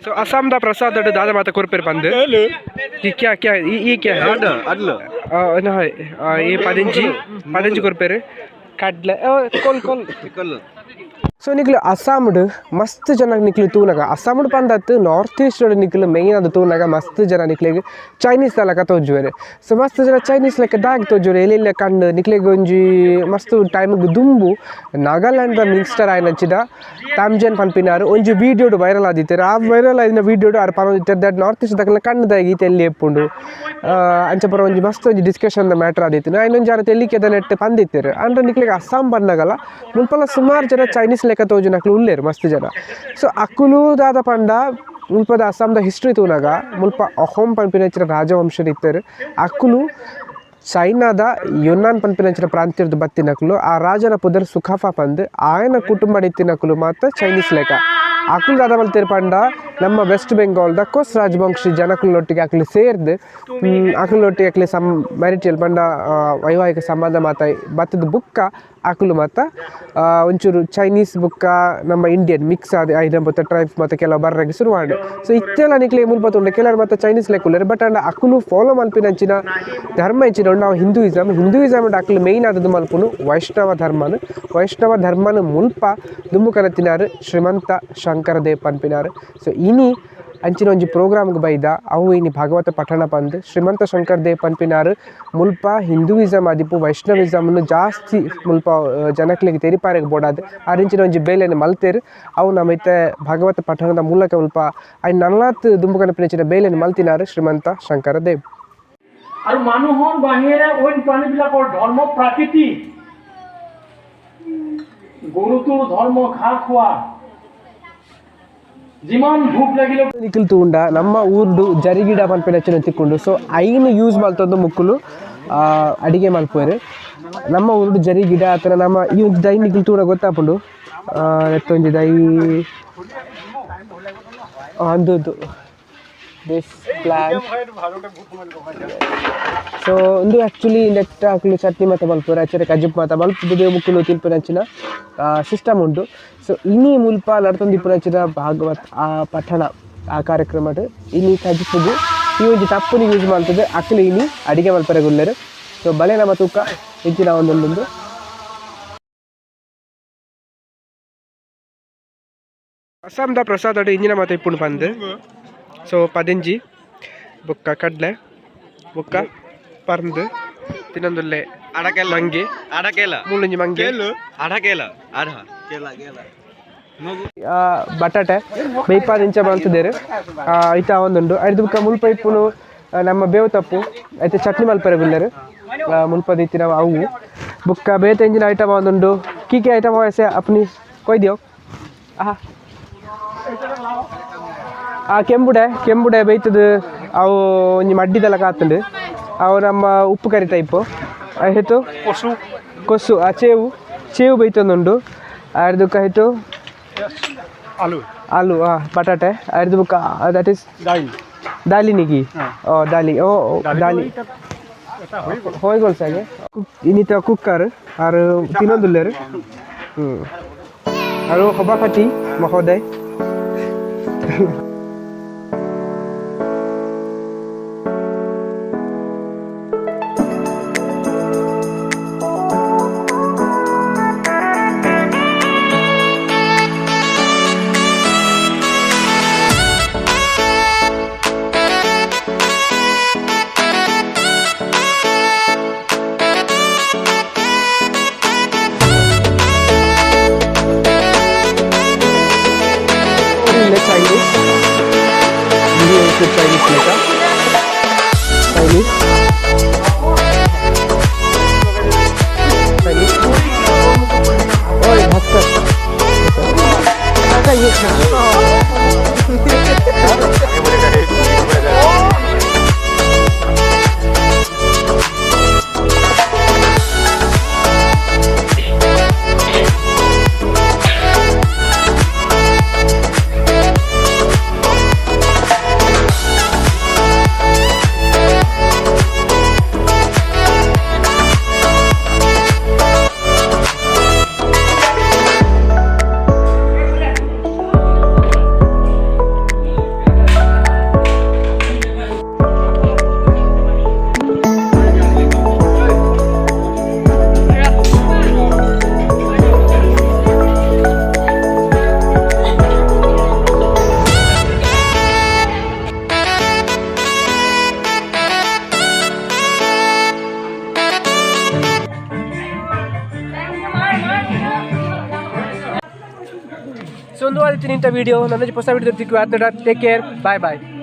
So ಅಸ್ಸಾಂದ ಪ್ರಸಾದ ದಾದ ಮಾತ ಕೊರ್ಪೇರು ಪಂದ್ ಈ ಕ್ಯಾ ಕ್ಯಾ ಈ ಈ ಕ್ಯಾ ನಹಯ್ ಈ ಪದಿಂಜಿ ಪದಿಂಜಿ ಕೊರ್ಪೇರು ಕಡ್ಲೆ ಕೋಲ್ ಕೋಲ್. ಸೊ ನಿಕ್ಲು ಅಸ್ಸಾಮ್ಡ್ ಮಸ್ತ್ ಜನ ನಿಕ್ಲು ತೂನಗ ಅಸ್ಸಾಮ್ಡ್ ಪಂದತ್ತು ನಾರ್ತ್ ಈಸ್ಟ್ ನಿಕ್ಲು ಮೇಯ್ನ್ ಅದು ತೂನಗ ಮಸ್ತ್ ಜನ ನಿಕ್ಲೆಗ್ ಚೈನೀಸ್ ಲೆಕ್ಕ ತೋಜುವೆರ್. ಸೊ ಮಸ್ತ್ ಜನ ಚೈನೀಸ್ ಲೆಕ್ಕ ದಾಗ್ ತೋಜುವೆರ್ ಎಲ್ಲೆಲ್ಲ ಕಣ್ಣು ನಿಕ್ಲೆಗ್ ಒಂಜಿ ಮಸ್ತ್ ಟೈಮ್ಗ್ ದುಂಬು ನಾಗಾಲ್ಯಾಂಡ್ ದ ಮಿನಿಸ್ಟರ್ ಆಯಿನಂಚಿದ ತಾಮ್ಜನ್ ಪನ್ಪಿನಾರ್ ಒಂಜಿ ವೀಡಿಯೋಡ್ ವೈರಲ್ ಆದಿತ್ತೆರ್. ಆ ವೈರಲ್ ಆಯಿನ ವೀಡಿಯೋಡ್ ಆರ್ ಪನೊಂದಿತ್ತೆರ್ that north East ದಕಲ್ನ ಕಣ್ಣು ದಾಯೆಗ್ ಈತ್ ಎಲ್ಲಿ ಇಪ್ಪುಂಡು ಅಂಚ ಪೂರ ಒಂಜಿ ಮಸ್ತ್ ಒಂಜಿ ಡಿಸ್ಕಷನ್ ದ ಮ್ಯಾಟರ್ ಆದಿತ್ತಿನ ಐನೊಂಜಿ ಆರ್ ತೆಲಿಕೆದ ನೆಟ್ ಪಂದಿತ್ತೆರ್. ಆಂಡ ನಿಕ್ಲೆಗ್ ಅಸ್ಸಾಂ ಬನ್ನಗಲ ಮುಲ್ಪಲ ಸುಮಾರು ಜನ ಚೈನೀಸ್ ಲೆಕ್ಕ ತೋಜುನಕ್ಲು ಉಲ್ಲೆರ್ ಮಸ್ತ್ ಜನ. ಸೊ ಅಕುಲು ದಾದ ಪಂಡ ಮುಲ್ಪದ ಅಸ್ಸಾಂದ ಹಿಸ್ಟ್ರಿ ತೂನಗ ಮುಲ್ಪ ಅಹೋಮ್ ಪನ್ಪಿನಂಚಿನ ರಾಜವಂಶರು ಇತ್ತೆರ್. ಅಕುಲು ಚೈನಾದ ಯುನ್ನಾನ್ ಪನ್ಪಿನಂಚಿನ ಪ್ರಾಂತ್ಯದ ಬತ್ತಿನಕುಲು. ಆ ರಾಜನ ಪುದರ್ ಸುಖಾಫಾ ಪಂದ್ ಆಯನ ಕುಟುಂಬ ಇತ್ತಿನಕುಲು ಮಾತ ಚೈನೀಸ್ ಲೆಕ್ಕ. ಅಕುಲು ದಾದ ಮಲ್ತೆರ್ ಪಂಡ ನಮ್ಮ ವೆಸ್ಟ್ ಬೆಂಗಾಲ್ದ ಕೋಸ್ ರಾಜವಂಶಿ ಜನಕುಲೊಟ್ಟಿಗೆ ಅಕುಲು ಸೇರ್ದ್ ಅಕುಲೊಟ್ಟಿಗೆ ಅಕ್ಲೆ ಸಮ್ ಮ್ಯಾರಿಟಲ್ ಪಂಡ ವೈವಾಹಿಕ ಸಂಬಂಧ ಮಾತ ಬತ್ತದ ಬುಕ್ಕ ಅಕುಲು ಮಾತ ಒಂಚೂರು ಚೈನೀಸ್ ಬುಕ್ಕ ನಮ್ಮ ಇಂಡಿಯನ್ ಮಿಕ್ಸ್ ಆದ್ ಐನ ಬೊತ್ತ ಟ್ರೈಬ್ಸ್ ಮಾತ ಕೆಲವು ಬರ್ರೆಗ್ ಶುರು ಆಂಡ್. ಸೊ ಇತ್ತೆಲ ನಿಕ್ಲೆ ಮುಲ್ಪ ತೂಂಡ ಕೆಲವರು ಮಾತ ಚೈನೀಸ್ ಲೆಕ್ಕ ಉಲ್ಲೆರ್. ಬಟ್ ಆಂಡ ಅಕುಲು ಫಾಲೋ ಮಲ್ಪಿನಂಚಿನ ಧರ್ಮ ಎಂಚಿನ ಉಂಡು ಅವು ಹಿಂದೂಯಿಸಮ್. ಹಿಂದೂಯಿಸಮ್ ಅಕುಲು ಮೇಯ್ನ್ ಆದದ್ದು ಮಲ್ಪುನು ವೈಷ್ಣವ ಧರ್ಮನ್. ವೈಷ್ಣವ ಧರ್ಮನ್ ಮುಲ್ಪ ದುಂಬು ಕನತಿನಾರ್ ಶ್ರೀಮಂತ ಶಂಕರ ದೇವ್ ಪನ್ಪಿನಾರ್. ಸೊ ಇನಿ ಅಂಚಿನ ಒಂಜಿ ಪ್ರೋಗ್ರಾಮ್ಗ್ ಬೈದ ಅವು ಇನಿ ಭಾಗವತ ಪಠಣ ಪಂದ್ ಶ್ರೀಮಂತ ಶಂಕರ್ ದೇವ್ ಪನ್ಪಿನಾರ್ ಮುಲ್ಪ ಹಿಂದೂಯಿಸಮ್ ಆದಿಪ್ಪು ವೈಷ್ಣವಿಸಮ್ನು ಜಾಸ್ತಿ ಮುಲ್ಪ ಜನಕ್ಲೆಗ್ ತೆರಿಪಾರೆಗ್ ಬೋಡಾದ್ ಆರಿಂಚಿನ ಒಂಜಿ ಬೇಲೆನ್ ಮಲ್ತೆರ್. ಅವು ನಮ್ಮ ಇತ್ತೆ ಭಾಗವತ ಪಠಣದ ಮೂಲಕ ಮುಲ್ಪ ಐನ್ ನನಾತ್ ದುಂಬು ಕನಪಿನಂಚಿನ ಬೇಲೆನ್ ಮಲ್ತಿನಾರ್ ಶ್ರೀಮಂತ ಶಂಕರ ದೇವ್. আৰু মানুহৰ বাহিৰে অইন প্ৰাণীবিলাকৰ ধৰ্ম প্ৰাকৃতিক। গৰুটোৰ ধৰ্ম ঘাঁহ খোৱা, যিমান ভোক লাগিলেও ನಿಕುಲು ತೂಂಡ ನಮ್ಮ ಊರ್ಡು ಜರಿಗಿಡ ಪನ್ಪಿನಂಚಿನ ತಿಕ್ಕುಂಡು. ಸೊ ಐನ್ ಯೂಸ್ ಮಲ್ತೊಂದು ಮುಕ್ಕುಲು ಅಡಿಗೆ ಮಲ್ಪುವೆರ್. ನಮ್ಮ ಊರುಡು ಜರಿ ಗಿಡ ಆತನ ನಮ್ಮ ಈ ಒಂಜಿ ದೈ ನಿಕುಲು ತೂಡ ಗೊತ್ತಾಪುಂಡು. ಎತ್ತೊಂಜಿ ದೈ ಅಂದು this plant. So ಉಂದು ಆಕ್ಚುಲಿ ನೆಟ್ಟ್ ಅಕುಲು ಚಟ್ನಿ ಮಾತ ಮಲ್ಪುವೆರ್ ಅಚ್ಚರೆ ಕಜಿಪು ಮಾತ ಮಲ್ಪುದು ಮುಕ್ಕುಲು ತಿನ್ಪಿನಂಚಿನ ಸಿಸ್ಟಮ್ ಉಂಡು. ಸೊ ಇನಿ ಮುಲ್ಪ ನಡತೊಂದಿಪ್ಪುನಂಚಿನ ಭಾಗವತ್ ಆ ಪಠಣ ಆ ಕಾರ್ಯಕ್ರಮಡ್ ಇನಿ ಕಜಿಪುಗು ಈ ಒಂಜಿ ತಪ್ಪುನು ಯೂಸ್ ಮಲ್ತುದು ಅಕುಲು ಇನಿ ಅಡಿಗೆ ಮಲ್ಪೆರೆ ಉಲ್ಲೆರ್. ಸೊ ಬಲೆ ನಮ ತೂಕ ಎಂಚಿನ ಒಂದೊಂದು. ಅಸ್ಸಾಂದ ಪ್ರಸಾದಡ್ ಇಂಜಿನ ಮಾತ ಇಪ್ಪುಂಡು ಪಂದ್. ಸೊ ಪದಿಂಜಿ ಬೊಕ್ಕ ಕಡ್ಲೆ ಬೊಕ್ಕ ಪರ್ಂದ್ ತಿನ್ನೊಂದುಲ್ಲೆ ಅಡಕೆಲ್ಲ ಮಂಗೆ ಅಡಕೆಲ ಮೂಲೊಂಜಿ ಮಂಗೆ ಅಡಕೆಲ ಅಡ ಬಟಾಟೆ ಬೇಯ್ಪಾದ್ ಇಂಚ ಮಲ್ತುದೆರ್ ಐತ ಒಂದುಂಡು. ಐರ್ದ್ ಬೊಕ್ಕ ಮುಲ್ಪ ಇಪ್ಪುನು ನಮ್ಮ ಬೇವು ತಪ್ಪು ಐತ ಚಟ್ನಿ ಮಲ್ಪೆರೆ ಉಲ್ಲೆರ್ ಮುಲ್ಪ ಇತ್ತಿನ ಅವು ಬೊಕ್ಕ ಬೇತೆ ಎಂಚಿನ ಐಟಮ್ ಒಂದುಂಡು ಕಿ ಕಿ ಐಟಮ್ ಆಸೆ ಅಪ್ನಿ ಕೊಯ್ದಿಯೋ. ಆಹಾ ಆ ಕೆಂಬುಡೆ ಕೆಂಬುಡೆ ಬೇಯ್ತದ ಅವು ಒಂಜಿ ಮಡ್ಡಿದೆಲ್ಲ ಕಾತುಂಡು ಅವು ನಮ್ಮ ಉಪ್ಪು ಕರಿ ಟೈಪು ಆಯ್ತು কচু ಕೊಸು ಆ ಚೇವು ಚೇವು ಬೇಯ್ತೊಂದುಂಡು. ಐರ್ದ್ ಬೊಕ್ಕ ಆಯ್ತು আলু ಆಲೂ ಬಟಾಟೆ ಐರ್ದ್ ಬೊಕ್ಕ that is দাইল দালি নেকি ও দালি ও দালি হয়ে গেল সাগে ইনিತ কুকার আর তিনন্দুল্লের আৰু সভাপতি মহোদয়। Chinese Chinese লেখা Chinese Chinese ওই ভাস্কর ಸೊ ಒಂದು ಆದಿತ್ಯ ನಿಂತ ವಿಡಿಯೋ ನನ್ನ ಹೊಸ video ತಿಕ್ಕು. Take care, bye bye.